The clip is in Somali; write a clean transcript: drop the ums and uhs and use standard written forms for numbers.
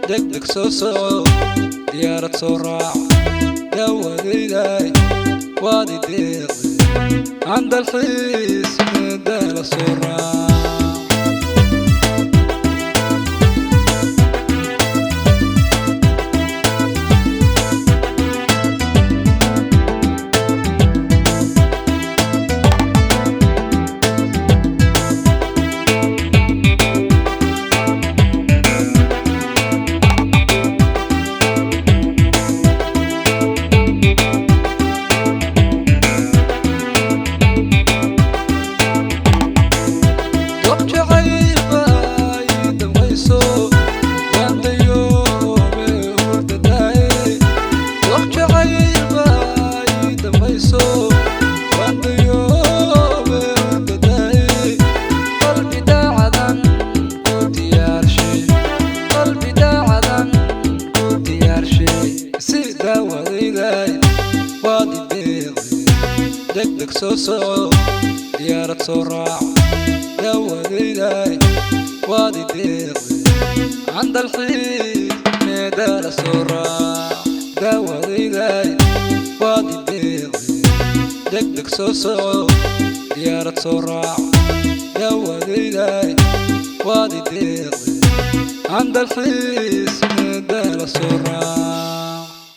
Degdeg soo soco, diyaarad soo raac, dawadayday waad i deeqday, aan dalxiis meedaala soo raac. Degdeg soo soco, diyaarad soo raac, dawadayday waad i deeqday, aan dalxiis meedaala soo raac. Dawadayday waad i deeqday, degdeg soo soco, diyaarad soo raac, dawadayday waad i deeqday, aan dalxiis meedaala soo raac.